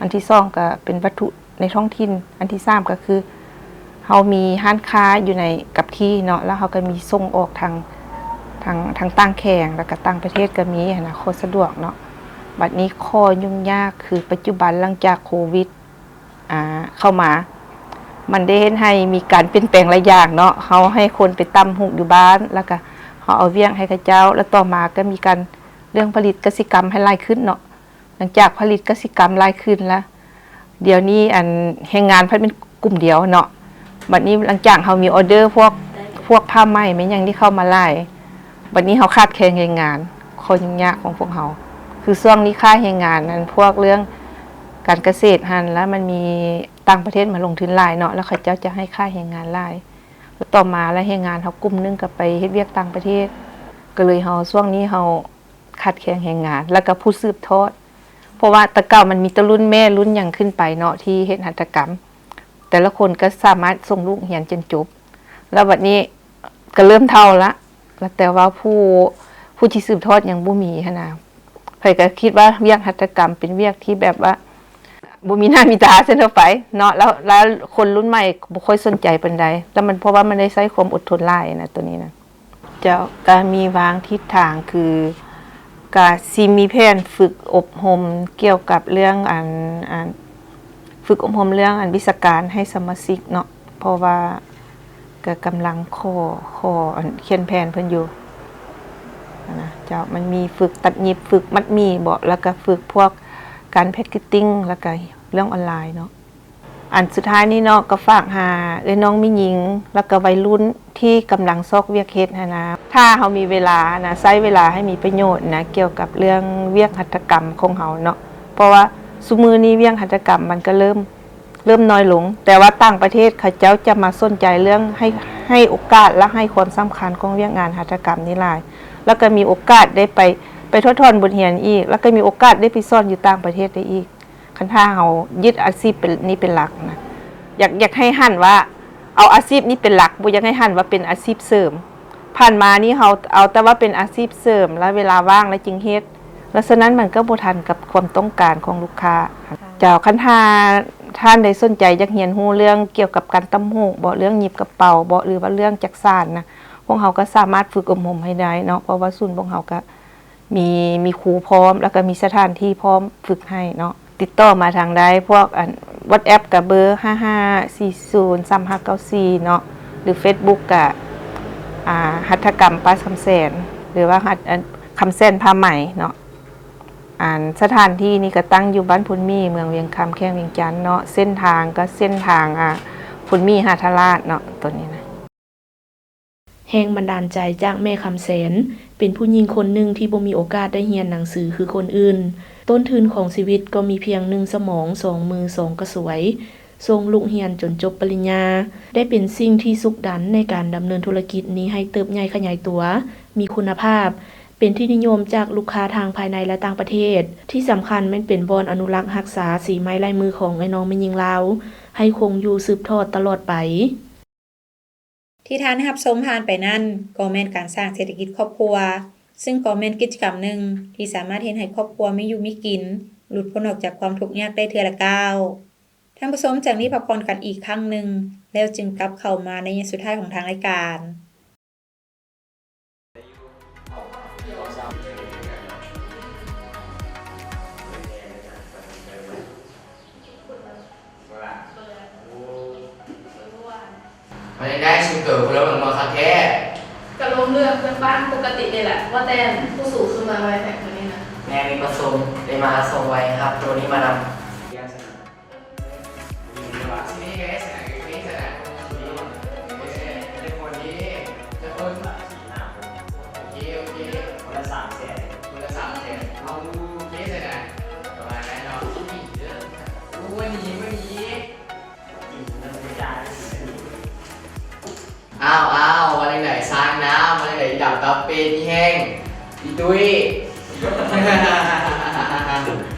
ອັນທີສອງກໍເປັນວັດຖຸໃນທ້ອງຖິ່ນ, ອັນທີສາມກໍຄື ເຮົາມີຮ້ານຄ້າຢູ່ໃນກັບທີ່ເນາະ ແລ້ວເຮົາກໍມີສົ່ງອອກທາງ ທາງ ທາງຕ່າງແຂວງ ແລ້ວກໍຕ່າງປະເທດກໍມີຫັ້ນນະ ຂໍ້ສະດວກເນາະ. ບັດນີ້ຂໍ້ຫຍຸ້ງຍາກຄື ປັດຈຸບັນຫຼັງຈາກໂຄວິດ ອາ ເຂົ້າມາ ມັນໄດ້ເຮັດໃຫ້ມີການປ່ຽນແປງຫຼາຍຢ່າງເນາະ. ເຮົາໃຫ້ຄົນໄປຕ່ຳຫູກຢູ່ບ້ານ ແລ້ວກະເຮົາເອົາວຽກໃຫ້ເຂົາເຈົ້າ ແລ້ວຕໍ່ມາກໍມີການເລື່ອງຜະລິດກະສິກຳໃຫ້ຫຼາຍຂຶ້ນເນາະ. ຫຼັງຈາກຜະລິດກະສິກຳຫຼາຍຂຶ້ນລະ ດຽວນີ້ອັນແຮງງານພັດແມ່ນກຸ່ມດຽວເນາະ. ບັດນີ້ຫຼັງຈາກເຮົາມີອໍເດີພວກ ພວກຜ້າໄໝແມ່ນຫຍັງທີ່ເຂົ້າມາຫຼາຍ ບັດນີ້ເຮົາຂາດແຄນແຮງງານ. ຂໍ້ຫຍຸ້ງຍາກຂອງພວກເຮົາ ຄືຊ່ວງນີ້ຄ່າແຮງງານ ອັນພວກເລື່ອງການກະເສດຫັ້ນ ລະມັນມີຕ່າງປະເທດມາລົງທຶນຫຼາຍເນາະ ລະເຂົາເຈົ້າຈະໃຫ້ຄ່າແຮງງານຫຼາຍ ລະຕໍ່ມາລະແຮງງານເຮົາກຸ່ມໜຶ່ງກໍໄປເຮັດວຽກຕ່າງປະເທດ ກໍເລີຍເຮົາ ຊ່ວງນີ້ເຮົາຂາດແຄນແຮງງານ ລະກໍຜູ້ສືບທອດ ເພາະວ່າແຕ່ເກົ່າມັນມີແຕ່ລຸ້ນແມ່ລຸ້ນຫຍັງຂຶ້ນໄປເນາະ ທີ່ເຮັດຫັດຖະກຳ ແຕ່ລະຄົນກໍສາມາດສົ່ງລູກຮຽນຈົນຈົບ ລະບັດນີ້ ກໍເລີ່ມເຖົ້າລະ ລະແຕ່ວ່າຜູ້ ຜູ້ທີ່ສືບທອດຍັງບໍ່ມີຫັ້ນນະ. ໃຜກໍຄິດວ່າວຽກຫັດຖະກຳເປັນວຽກທີ່ແບບວ່າບໍ່ມີໜ້າມີຕາຊັ້ນເຖາະໄປເນາະ ລະ ລະຄົນລຸ້ນໃໝ່ບໍ່ຄ່ອຍສົນໃຈປານໃດ ລະມັນ ເພາະວ່າມັນໄດ້ໃຊ້ຄວາມອົດທົນຫຼາຍນະ ໂຕນີ້ນະ. ເຈົ້າ ກໍມີວາງທິດທາງຄື ກະຊິມີແຜນຝຶກອົບຮົມກ່ຽວກັບເລື່ອງອັນ ອັນ ຝຶກອົບຮົມເລື່ອງອັນວິຊາການໃຫ້ສະມາຊິກເນາະ ເພາະວ່າກະກຳລັງຂໍ ຂໍອັນຂຽນແຜນເພິ່ນຢູ່ຫັ້ນນະເຈົ້າ. ມັນມີຝຶກຕັດຫຍິບ ຝຶກມັດໝີ້ເບາະ ແລ້ວກະຝຶກພວກການແພັກເກັດຕິງ ແລ້ວກະເລື່ອງອອນລາຍເນາະ. ອັນສຸດທ້າຍນີ້ເນາະ ກໍຝາກຫາເອື້ອຍນ້ອງແມ່ຍິງ ແລ້ວກໍໄວລຸ້ນທີ່ກຳລັງຊອກວຽກເຮັດຫັ້ນນະ ຖ້າເຮົາມີເວລານະ ໃຊ້ເວລາໃຫ້ມີປະໂຫຍດນະ ກ່ຽວກັບເລື່ອງວຽກຫັດຖະກຳຂອງເຮົາເນາະ ເພາະວ່າຊຸມື້ນີ້ວຽກຫັດຖະກຳມັນກໍເລີ່ມ ເລີ່ມນ້ອຍລົງ ແຕ່ວ່າຕ່າງປະເທດເຂົາເຈົ້າຈະມາສົນໃຈເລື່ອງ ໃຫ້ ໃຫ້ໂອກາດ ແລະ ໃຫ້ຄວາມສຳຄັນຂອງວຽກງານຫັດຖະກຳນີ້ຫຼາຍ ແລ້ວກໍມີໂອກາດໄດ້ໄປ ໄປຖອດຖອນບົດຮຽນອີກ ແລ້ວກໍມີໂອກາດໄດ້ໄປສອນຢູ່ຕ່າງປະເທດໄດ້ອີກ. ຄັນຖ້າເຮົາຍຶດອາຊີບເປັນ ນີ້ເປັນຫຼັກນະ ຢາກ ຢາກໃຫ້ຫັນວ່າເອົາອາຊີບນີ້ເປັນຫຼັກ ບໍ່ຢາກໃຫ້ຫັນວ່າເປັນອາຊີບເສີມ. ຜ່ານມານີ້ເຮົາເອົາແຕ່ວ່າເປັນອາຊີບເສີມ ແລະ ເວລາວ່າງແລ້ວຈຶ່ງເຮັດ ແລະ ສະນັ້ນມັນກໍບໍ່ທັນກັບຄວາມຕ້ອງການຂອງລູກຄ້າ. ເຈົ້າ ຄັນຖ້າທ່ານໃດສົນໃຈຢາກຮຽນຮູ້ເລື່ອງກ່ຽວກັບການຕ່ຳຫູກເບາະ ເລື່ອງຫຍິບກະເປົາເບາະ ຫຼືວ່າເລື່ອງຈັກສານນະ ພວກເຮົາກໍສາມາດຝຶກອົບຮົມໃຫ້ໄດ້ເນາະ ເພາະວ່າສູນພວກເຮົາກໍ ມີ ມີຄູພ້ອມ ແລ້ວກໍມີສະຖານທີ່ພ້ອມຝຶກໃຫ້ເນາະ. ຕິດຕໍ່ມາທາງໃດ ພວກອັນ WhatsApp ກະເບີ ຫ້າຫ້າສີ່ສູນສາມຫ້າເກົ້າສີ່ເນາະ ຫຼື Facebook ກະ ອາ ຫັດຖະກຳປ້າຄຳແສນ ຫຼືວ່າຫັດ ອັນ ຄຳແສນຜ້າໄໝເນາະ. ອັນ ສະຖານທີ່ນີ້ກະຕັ້ງຢູ່ບ້ານໂພນໝີ່ ເມືອງວຽງຄຳ ແຂວງວຽງຈັນເນາະ. ເສັ້ນທາງກະເສັ້ນທາງ ອາ ໂພນໝີ່ ຫາທ່າລາດເນາະ ໂຕນີ້ນະ. ແຮງບັນດານໃຈຈາກແມ່ຄຳແສນ ເປັນຜູ້ຍິງຄົນໜຶ່ງທີ່ບໍ່ມີໂອກາດໄດ້ຮຽນໜັງສືຄືຄົນອື່ນ. ຕົ້ນທຶນຂອງຊີວິດກໍມີພຽງໜຶ່ງສະໝອງ, ສອງມື, ສອງກະສວຍ, ສົ່ງລູກຮຽນຈົນຈົບປະລິນຍາ ໄດ້ເປັນສິ່ງທີ່ຊຸກດັນໃນການດຳເນີນທຸລະກິດນີ້ໃຫ້ເຕີບໃຫຍ່ຂະຫຍາຍຕົວ, ມີຄຸນນະພາບ, ເປັນທີ່ນິຍົມຈາກລູກຄ້າທາງພາຍໃນ ແລະ ຕ່າງປະເທດ. ທີ່ສຳຄັນແມ່ນເປັນບ່ອນອະນຸລັກຮັກສາສີໄມ້ລາຍມືຂອງເອື້ອຍນ້ອງແມ່ຍິງລາວ ໃຫ້ຄົງຢູ່ສືບທອດຕະຫຼອດໄປ. ທີ່ທ່ານໄດ້ຮັບຊົມຜ່ານໄປນັ້ນ ກໍແມ່ນການສ້າງເສດຖະກິດຄອບຄົວ, ຊຶ່ງກໍແມ່ນກິດຈະກຳໜຶ່ງທີ່ສາມາດເຮັດໃຫ້ຄອບຄົວມີຢູ່ມີກິນ, ຫຼຸດພົ້ນອອກຈາກຄວາມທຸກຍາກໄດ້ເທື່ອລະກ້າວ. ທ່ານຜູ້ຊົມ ຈາກນີ້ພັກຜ່ອນກັນອີກຄັ້ງໜຶ່ງ ແລ້ວຈຶ່ງກັບເຂົ້າມາໃນໄລຍະສຸດທ້າຍຂອງທາງລາຍການ. ເປັນຈັ່ງໃດ ຊຸມໂຕ ລົມເລື່ອງບໍ່ຄັກແທ້? ກະລົມເລື່ອງເພື່ອນບ້ານປົກກະຕິນີ້ແຫຼະ. ວ່າແຕ່ ຜູ້ສູງຄືມາໄວແທ້ມື້ນີ້ນະ? ແມ່ນ ມີປະຊຸມ ໄດ້ມາສ່ງໄວ ຮັບໂຕນີ້ມານຳ. ອ້າວ ອ້າວ ວ່າຈັ່ງໃດຊ້າງນ້ຳ ວ່າຈັ່ງໃດອີດຳຕາເປດ ອີແຫ້ງ ອີຕຸ້ຍ.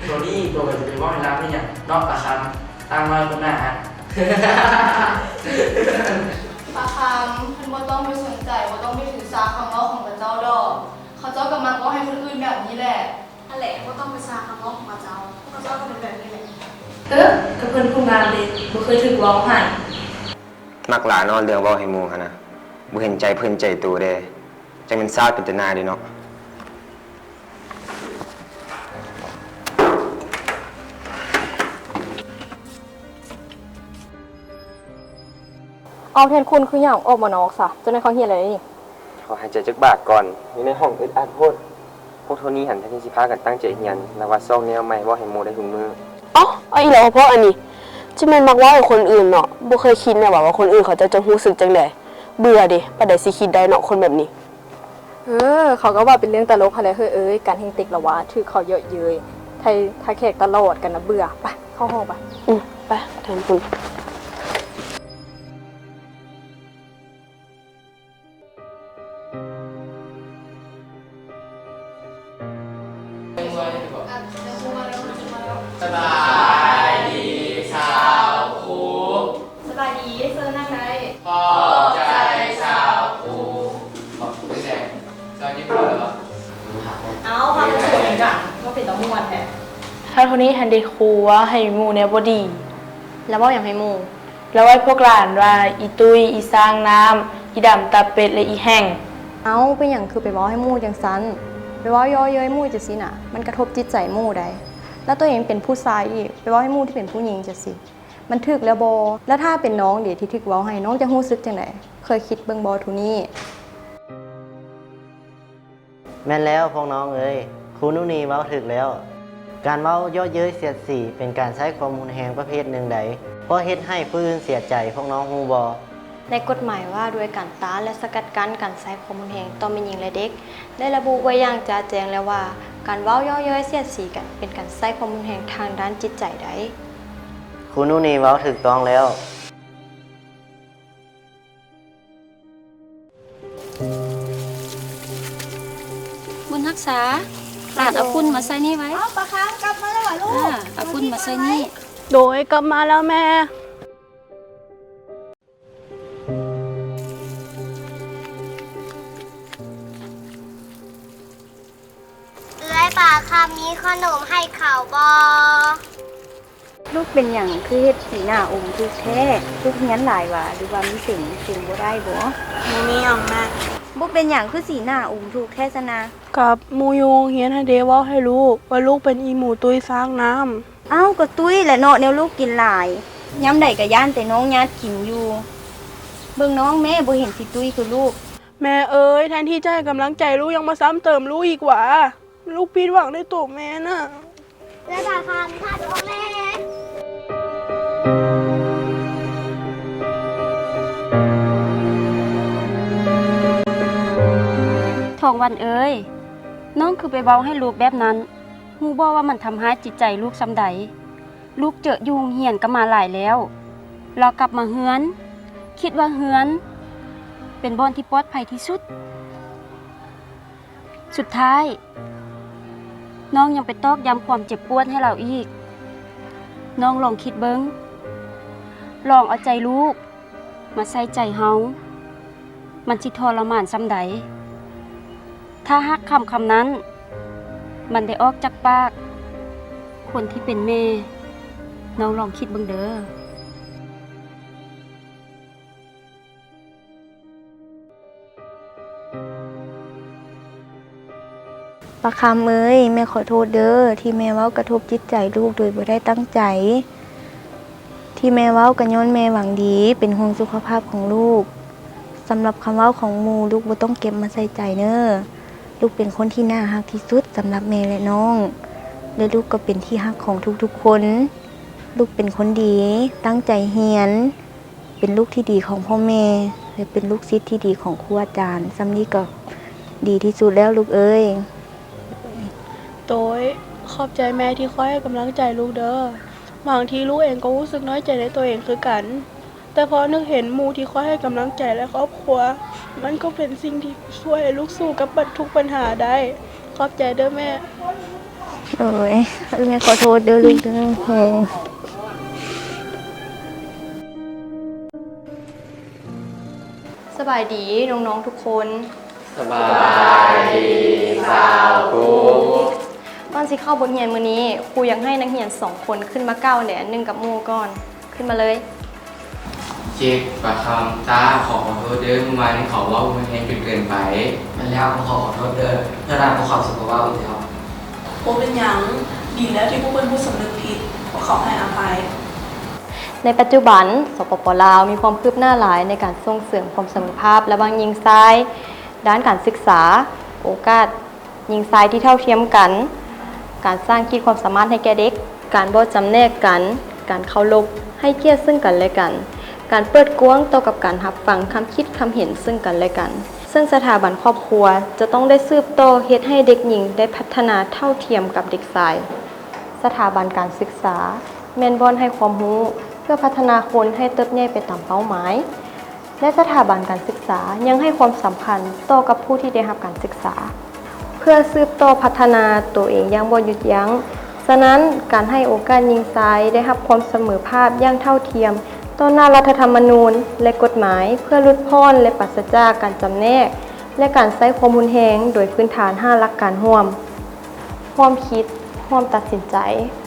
ໂຕ ນີ້ໂຕກໍຈະໄປເວົ້າໃຫ້ລາວເຮັດຫຍັງເນາະປາຄຳ, ຕ່າງນ້ອຍຄົນໜ້າຮັກ. ປາຄຳ, ທ່ານບໍ່ຕ້ອງໄປສົນໃຈ, ບໍ່ຕ້ອງໄປຖືສາຄຳເວົ້າຂອງເຂົາເຈົ້າດອກ. ເຂົາເຈົ້າກໍມັກເວົ້າໃຫ້ຄົນອື່ນແບບນີ້ແຫຼະ. ຫັ້ນແຫຼະ, ບໍ່ຕ້ອງໄປສາຄຳເວົ້າຂອງເຂົາເຈົ້າ, ເຂົາເຈົ້າກໍເປັນແບບນີ້ແຫຼະ. ເອີ ກໍເພິ່ນຜູ້ງາມເດ້, ບໍ່ເຄີຍຖືກເວົ້າໃຫ້. ມັກຫຼ້າເນາະ ເລື່ອງເວົ້າໃຫ້ໝູ່ຫັ້ນນະ, ບໍ່ເຫັນໃຈເພິ່ນໃຈໂຕເດ້. ຈັ່ງແມ່ນຊາດເປັນຕາໜ່າຍເດ້ເນາະ. ເອົາ ແທນຄຸນຄືຫຍັງອອກມານອກຊະ? ເຈົ້ານາຍເຂົ້າຮຽນແລ້ວເດ້ນີ້. ຂໍຫາຍໃຈຈັກບາດກ່ອນ, ຢູ່ໃນຫ້ອງອຶດອັດໂພດ. ພວກໂທນີ້ຫັ້ນ ແທນທີ່ຊິພາກັນຕັ້ງໃຈຮຽນ, ລາວວ່າຊອກແນວໃໝ່ເວົ້າໃຫ້ໝູ່ໄດ້ຮູ້ມື້. ເອົ້າ ເອົາອີກແລ້ວບໍອັນນີ້? ຈະແມ່ນມັກເວົ້າໃຫ້ຄົນອື່ນເນາະ, ບໍ່ເຄີຍຄິດແນ່ວ່າ ວ່າຄົນອື່ນເຂົາເຈົ້າຈະຮູ້ສຶກຈັ່ງໃດ. ເບື່ອເດ, ປານໃດຊິຄິດໄດ້ເນາະ ຄົນແບບນີ້. ເອີ ເຂົາກໍວ່າເປັນເລື່ອງຕະຫຼົກຫັ້ນແຫຼະເຮີ້ຍເອີຍ, ການແຮງຕິກລະວ່າຖືກເຂົາເຍາະເຍີ້ຍ, ໄທ ຖ້າແຂກຕະຫຼອດກັນນະເບື່ອ. ໄປ ເຂົ້າຫ້ອງໄປ. ອືມ ໄປ ທ່ານຄຸນ. ສະບາຍດີຊາວຄູ. ສະບາຍດີ, ເຊີນນັ່ງໄດ້. ຂອບໃຈຊາວຄູ. ເອົ້າ ພາກັນເວົ້າຫຍັງກັນ ວ່າເປັນຕາມ່ວນແທ້. ທ້າວໂທນີ້ຫັ້ນເດຄູ ເວົ້າໃຫ້ໝູ່ແນວບໍ່ດີ. ລາວເວົ້າຫຍັງໃຫ້ໝູ່? ລາວເວົ້າໃຫ້ພວກຫຼານວ່າ ອີຕຸ້ຍ, ອີຊ້າງນ້ຳ, ອີດຳຕາເປັດ ແລະ ອີແຫ້ງ. ເອົ້າ ເປັນຫຍັງຄືໄປເວົ້າໃຫ້ໝູ່ຈັ່ງຊັ້ນ? ໄປເວົ້າເຍາະເຍີ້ຍໝູ່ຈັ່ງຊີ້ນະ ມັນກະທົບຈິດໃຈໝູ່ໃດ໋. ແລ້ວໂຕເອງເປັນຜູ້ຊາຍອີກ ໄປເວົ້າໃຫ້ໝູ່ທີ່ເປັນຜູ້ຍິງຈັ່ງຊີ້ ມັນຖືກແລ້ວບໍ່? ແລ້ວຖ້າເປັນນ້ອງເດທີ່ຖືກເວົ້າໃຫ້ ນ້ອງຈະຮູ້ສຶກຈັ່ງໃດ? ເຄີຍຄິດເບິ່ງບໍ່ ທູນີ? ແມ່ນແລ້ວພວກນ້ອງເອີຍ, ຄູນູນີເວົ້າຖືກແລ້ວ. ການເວົ້າເຍາະເຍີ້ຍສຽດສີ ເປັນການໃຊ້ຄວາມຮຸນແຮງປະເພດໜຶ່ງໃດ ເພາະເຮັດໃຫ້ຜູ້ອື່ນເສຍໃຈ, ພວກນ້ອງຮູ້ບໍ່? ໃນກົດໝາຍວ່າດ້ວຍການຕ້ານ ແລະ ສະກັດກັ້ນການໃຊ້ຄວາມຮຸນແຮງຕໍ່ແມ່ຍິງ ແລະ ເດັກ ໄດ້ລະບຸໄວ້ຢ່າງຈະແຈ້ງແລ້ວວ່າ ການເວົ້າເຍາະເຍີ້ຍສຽດສີກັນ ເປັນການໃຊ້ຄວາມຮຸນແຮງທາງດ້ານຈິດໃຈໄດ໋. ຄູນູນີເວົ້າຖືກຕ້ອງແລ້ວ. ບຸນຮັກສາ, ຫຼານເອົາຝຸ່ນມາໃສ່ນີ້ໄວ້. ເອົ້າ ປາຄຳກັບມາແລ້ວຫວາລູກ? ອາ ເອົາຝຸ່ນມາໃສ່ນີ້. ໂດຍ ກັບມາແລ້ວແມ່. ເອື້ອຍປາຄຳມີຂະໜົມໃຫ້ເຂົາບໍ່? ລູກເປັນຫຍັງຄືເຮັດສີໜ້າອຸ່ມທຸກແທ້? ລູກຮຽນຫຼາຍຫວາ ຫຼືວ່າມີເສັງ ເສັງບໍ່ໄດ້ບໍ? ບໍ່ມີຫຍັງແມ່. ບໍ່ເປັນຫຍັງຄືສີໜ້າອຸ່ມທຸກແທ້ຊັ້ນນະ? ກັບໝູ່ຢູ່ໂຮງຮຽນຫັ້ນເດ ເວົ້າໃຫ້ລູກວ່າລູກເປັນອີໝູຕຸ້ຍຊ້າງນ້ຳ. ອ້າວ ກໍຕຸ້ຍແຫຼະເນາະ ແນວລູກກິນຫຼາຍ. ຍາມໃດກໍຢ້ານແຕ່ນ້ອງຍາດກິນຢູ່. ເບິ່ງນ້ອງແມ້ ບໍ່ເຫັນຊິຕຸ້ຍຄືລູກ. ແມ່ເອີຍ ແທນທີ່ຈະໃຫ້ກຳລັງໃຈລູກ ຍັງມາຊ້ຳເຕີມລູກອີກຫວາ. ລູກຜິດຫວັງໃນໂຕແມ່ນະ. ແລະ ຖ້າຂ້າມີພາດໂອແມ່. ທອງວັນເອີຍ ນ້ອງຄືໄປເວົ້າໃຫ້ລູກແບບນັ້ນ. ຮູ້ບໍ່ວ່າມັນທຳຮ້າຍຈິດໃຈລູກສ່ຳໃດ? ລູກເຈີຢູ່ໂຮງຮຽນກໍມາຫຼາຍແລ້ວ. ລາວກັບມາເຮືອນ ຄິດວ່າເຮືອນເປັນບ່ອນທີ່ປອດໄພທີ່ສຸດ. ສຸດທ້າຍ ນ້ອງຍັງໄປຕອກຢ້ຳຄວາມເຈັບປວດໃຫ້ລາວອີກ. ນ້ອງລອງຄິດເບິ່ງ, ລອງເອົາໃຈລູກມາໃສ່ໃຈເຮົາ, ມັນຊິທໍລະມານສ່ຳໃດ? ຖ້າຫາກຄຳຄຳນັ້ນ ມັນໄດ້ອອກຈາກປາກຄົນທີ່ເປັນແມ່, ນ້ອງລອງຄິດເບິ່ງເດີ. ປາຄຳເອີຍ, ແມ່ຂໍໂທດເດີ ທີ່ແມ່ເວົ້າກະທົບຈິດໃຈລູກໂດຍບໍ່ໄດ້ຕັ້ງໃຈ. ທີ່ແມ່ເວົ້າກໍຍ້ອນແມ່ຫວັງດີ ເປັນຫ່ວງສຸຂະພາບຂອງລູກ. ສຳລັບຄຳເວົ້າຂອງໝູ່ ລູກບໍ່ຕ້ອງເກັບມາໃສ່ໃຈເນີ. ລູກເປັນຄົນທີ່ໜ້າຮັກທີ່ສຸດສຳລັບແມ່ ແລະ ນ້ອງ ແລະ ລູກກໍເປັນທີ່ຮັກຂອງທຸກໆຄົນ. ລູກເປັນຄົນດີ, ຕັ້ງໃຈຮຽນ, ເປັນລູກທີ່ດີຂອງພໍ່ແມ່ ແລະ ເປັນລູກສິດທີ່ດີຂອງຄູອາຈານ. ສ່ຳນີ້ກໍດີທີ່ສຸດແລ້ວລູກເອີຍ. ໂດຍ ຂອບໃຈແມ່ທີ່ຄອຍໃຫ້ກຳລັງໃຈລູກເດີ. ບາງທີລູກເອງກໍຮູ້ສຶກນ້ອຍໃຈໃນໂຕເອງຄືກັນ, ແຕ່ພໍນຶກເຫັນໝູ່ທີ່ຄອຍໃຫ້ກຳລັງໃຈ ແລະ ຄອບຄົວ, ມັນກໍເປັນສິ່ງທີ່ຊ່ວຍໃຫ້ລູກສູ້ກັບບັນ ທຸກບັນຫາໄດ້. ຂອບໃຈເດີແມ່. ໂອ້ຍ ແມ່ຂໍໂທດເດີລູກເດີ. ສະບາຍດີນ້ອງໆທຸກຄົນ. ສະບາຍດີສາວກຸກ. ກ່ອນຊິເຂົ້າບົດຮຽນມື້ນີ້, ຄູຢາກໃຫ້ນັກຮຽນສອງຄົນຂຶ້ນມາກ່າວແນວໜຶ່ງກັບໝູ່ກ່ອນ. ຂຶ້ນມາເລີຍ. ເຈັບປາຄຳຕາ, ຂໍຂໍໂທດເດີ, ມື້ວານນີ້ເຂົາເວົ້າຮຸນແຮງຈົນເກີນໄປ. ແມ່ນແລ້ວ, ຂໍຂໍໂທດເດີ, ເທື່ອໜ້າພວກເຂົາຊິບໍ່ເວົ້າອີກແລ້ວ. ບໍ່ເປັນຫຍັງ, ດີແລ້ວທີ່ພວກເພິ່ນຮູ້ສຳນຶກຜິດ, ພວກເຂົາໃຫ້ອະໄພ. ໃນປັດຈຸບັນ, ສປປ ລາວ ມີຄວາມຄືບໜ້າຫຼາຍໃນການສົ່ງເສີມຄວາມສະເໝີພາບລະຫວ່າງຍິງຊາຍ ດ້ານການສຶກສາ, ໂອກາດ ຍິງຊາຍທີ່ເທົ່າທຽມກັນ, ການສ້າງຂີດຄວາມສາມາດໃຫ້ແກ່ເດັກ, ການບໍ່ຈຳແນກກັນ, ການເຄົາລົບໃຫ້ກຽດເຊິ່ງກັນແລະກັນ, ການເປີດກວ້າງຕໍ່ກັບການຮັບຟັງຄຳຄິດຄຳເຫັນເຊິ່ງກັນແລະກັນ. ເຊິ່ງສະຖາບັນຄອບຄົວຈະຕ້ອງໄດ້ສືບຕໍ່ເຮັດໃຫ້ເດັກຍິງໄດ້ພັດທະນາເທົ່າທຽມກັບເດັກຊາຍ. ສະຖາບັນການສຶກສາແມ່ນບ່ອນໃຫ້ຄວາມຮູ້ເພື່ອພັດທະນາຄົນໃຫ້ເຕີບໃຫຍ່ໄປຕາມເປົ້າໝາຍ. ແລະ ສະຖາບັນການສຶກສາຍັງໃຫ້ຄວາມສຳຄັນຕໍ່ກັບຜູ້ທີ່ໄດ້ຮັບການສຶກສາ ເພື່ອສືບຕໍ່ພັດທະນາໂຕເອງຢ່າງບໍ່ຢຸດຢັ້ງ. ສະນັ້ນ, ການໃຫ້ໂອກາດຍິງຊາຍໄດ້ຮັບຄວາມສະເໝີພາບຢ່າງເທົ່າທຽມຕໍ່ໜ້າລັດຖະທຳມະນູນ ແລະ ກົດໝາຍ ເພື່ອຫຼຸດຜ່ອນ ແລະ ປາສະຈາກການຈຳແນກ ແລະ ການໃຊ້ຄວາມຮຸນແຮງ ໂດຍພື້ນຖານຫ້າຫຼັກການຮ່ວມ. ຮ່ວມຄິດ, ຮ່ວມຕັດສິນໃຈ,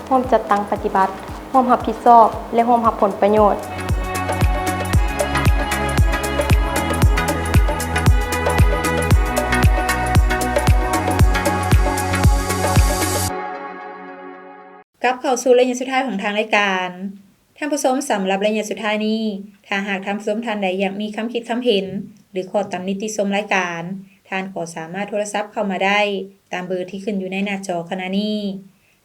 ຮ່ວມຈັດຕັ້ງປະຕິບັດ, ຮ່ວມຮັບຜິດຊອບ ແລະ ຮ່ວມຮັບຜົນປະໂຫຍດ. ກັບເຂົ້າສູ່ໄລຍະສຸດທ້າຍຂອງທາງລາຍການ. ທ່ານຜູ້ຊົມ, ສຳລັບໄລຍະສຸດທ້າຍນີ້, ຖ້າຫາກທ່ານຜູ້ຊົມທ່ານໃດຢາກມີຄຳຄິດຄຳເຫັນ ຫຼື ຂໍ້ຕຳໜິຕິຊົມລາຍການ, ທ່ານກໍສາມາດໂທລະສັບເຂົ້າມາໄດ້ຕາມເບີທີ່ຂຶ້ນຢູ່ໃນໜ້າຈໍຂະນະນີ້.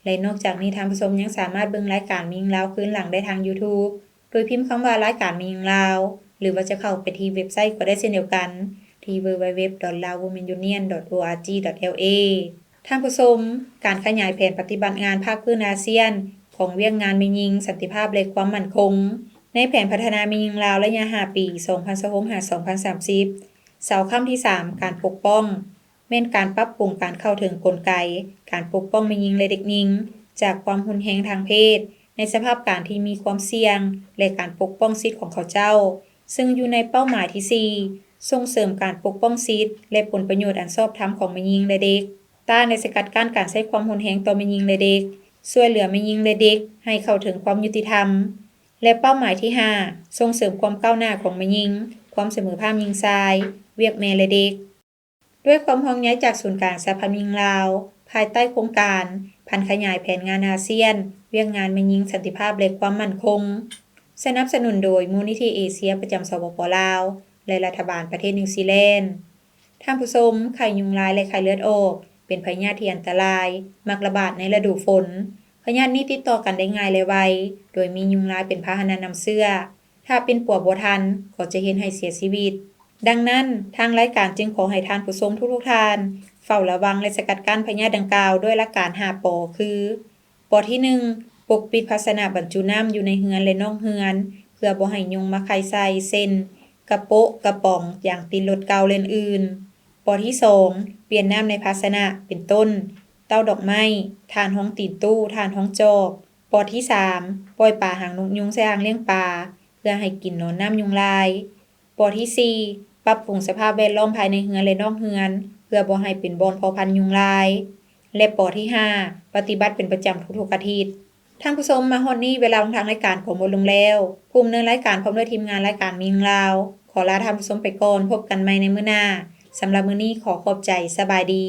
ແລະ ນອກຈາກນີ້, ທ່ານຜູ້ຊົມຍັງສາມາດເບິ່ງລາຍການແມ່ຍິງລາວຄືນຫຼັງໄດ້ທາງ YouTube ໂດຍພິມຄຳວ່າ ລາຍການແມ່ຍິງລາວ ຫຼືວ່າຈະເຂົ້າໄປທີ່ເວັບໄຊກໍໄດ້ເຊັ່ນດຽວກັນ ທີ່ www.laowomenunion.org.la. ທ່ານຜູ້ຊົມ, ການຂະຫຍາຍແຜນປະຕິບັດງານພາກພື້ນອາຊຽນຂອງວຽກງານແມ່ຍິງ, ສັນຕິພາບ ແລະ ຄວາມໝັ້ນຄົງ ໃນແຜນພັດທະນາແມ່ຍິງລາວໄລຍະຫ້າປີ ສອງພັນຊາວຫົກ ຫາ ສອງພັນສາມສິບ ເສົາຄ່ຳທີສາມ ການປົກປ້ອງ ແມ່ນການປັບປຸງການເຂົ້າເຖິງກົນໄກການປົກປ້ອງແມ່ຍິງ ແລະ ເດັກຍິງ ຈາກຄວາມຮຸນແຮງທາງເພດ ໃນສະພາບການທີ່ມີຄວາມສ່ຽງ ແລະ ການປົກປ້ອງສິດຂອງເຂົາເຈົ້າ, ເຊິ່ງຢູ່ໃນເປົ້າໝາຍທີສີ່ ສົ່ງເສີມການປົກປ້ອງສິດ ແລະ ຜົນປະໂຫຍດອັນຊອບທຳຂອງແມ່ຍິງ ແລະ ເດັກ, ຕ້ານ ແລະ ສະກັດກັ້ນການໃຊ້ຄວາມຮຸນແຮງຕໍ່ແມ່ຍິງ ແລະ ເດັກ, ຊ່ວຍເຫຼືອແມ່ຍິງ ແລະ ເດັກໃຫ້ເຂົ້າເຖິງຄວາມຍຸຕິທຳ ແລະ ເປົ້າໝາຍທີຫ້າ ສົ່ງເສີມຄວາມກ້າວໜ້າຂອງແມ່ຍິງ, ຄວາມສະເໝີພາບຍິງຊາຍ, ວຽກແມ່ ແລະ ເດັກ. ດ້ວຍຄວາມຫ່ວງໃຍຈາກສູນກາງສະຫະພາບຍິງລາວ, ພາຍໃຕ້ໂຄງການຜັນຂະຫຍາຍແຜນງານອາຊຽນ, ວຽກງານແມ່ຍິງ, ສັນຕິພາບ ແລະ ຄວາມໝັ້ນຄົງ, ສະໜັບສະໜູນໂດຍມູນນິທິເອເຊຍປະຈຳ ສປປ ລາວ ແລະ ລັດຖະບານປະເທດນິວຊີແລນ, ທ່ານຜູ້ຊົມ, ໄຂ້ຍຸງລາຍ ແລະ ໄຂ້ເລືອດອອກ ເປັນພະຍາດທີ່ອັນຕະລາຍ, ມັກລະບາດໃນລະດູຝົນ. ພະຍາດນີ້ຕິດຕໍ່ກັນໄດ້ງ່າຍ ແລະ ໄວ, ໂດຍມີຍຸງລາຍເປັນພາຫະນະນຳເຊື້ອ. ຖ້າປິ່ນປົວບໍ່ທັນ, ກໍຈະເຮັດໃຫ້ເສຍຊີວິດ. ດັ່ງນັ້ນ, ທາງລາຍການຈຶ່ງຂໍໃຫ້ທ່ານຜູ້ຊົມທຸກໆທ່ານ ເຝົ້າລະວັງ ແລະ ສະກັດກັ້ນພະຍາດດັ່ງກ່າວດ້ວຍຫຼັກການຫ້າ ປ ຄື: ປ ທີໜຶ່ງ ປົກປິດພາຊະນະບັນຈຸນ້ຳຢູ່ໃນເຮືອນ ແລະ ນອກເຮືອນ ເພື່ອບໍ່ໃຫ້ຍຸງມາໄຂ່ໃສ່ ເຊັ່ນ ກະໂປະ, ກະປ໋ອງ, ຢາງຕີນລົດເກົ່າ ແລະ ອື່ນໆ. ປ ທີສອງ ປ່ຽນນ້ຳໃນພາຊະນະ ເປັນຕົ້ນ ເຕົ້າດອກໄມ້, ຖ່ານຮອງຕີນຕູ້, ຖ່ານຮອງຈອກ. ປ ທີສາມ ປ່ອຍປາຫາງນົກຍຸງໃສ່ອ່າງລ້ຽງປາ ເພື່ອໃຫ້ກິນນອນນ້ຳຍຸງລາຍ. ປ ທີສີ່ ປັບປຸງສະພາບແວດລ້ອມພາຍໃນເຮືອນ ແລະ ນອກເຮືອນ ເພື່ອບໍ່ໃຫ້ເປັນບ່ອນເພາະພັນຍຸງລາຍ. ແລະ ປ ທີຫ້າ ປະຕິບັດເປັນປະຈຳທຸກໆອາທິດ. ທ່ານຜູ້ຊົມ, ມາຮອດນີ້ເວລາຂອງທາງລາຍການກໍໝົດລົງແລ້ວ. ຜູ້ດຳເນີນລາຍການພ້ອມດ້ວຍທີມງານລາຍການແມ່ຍິງລາວ ຂໍລາທ່ານຜູ້ຊົມໄປກ່ອນ. ພົບກັນໃໝ່ໃນມື້ໜ້າ. ສຳລັບມື້ນີ້ຂໍຂອບໃຈ. ສະບາຍດີ.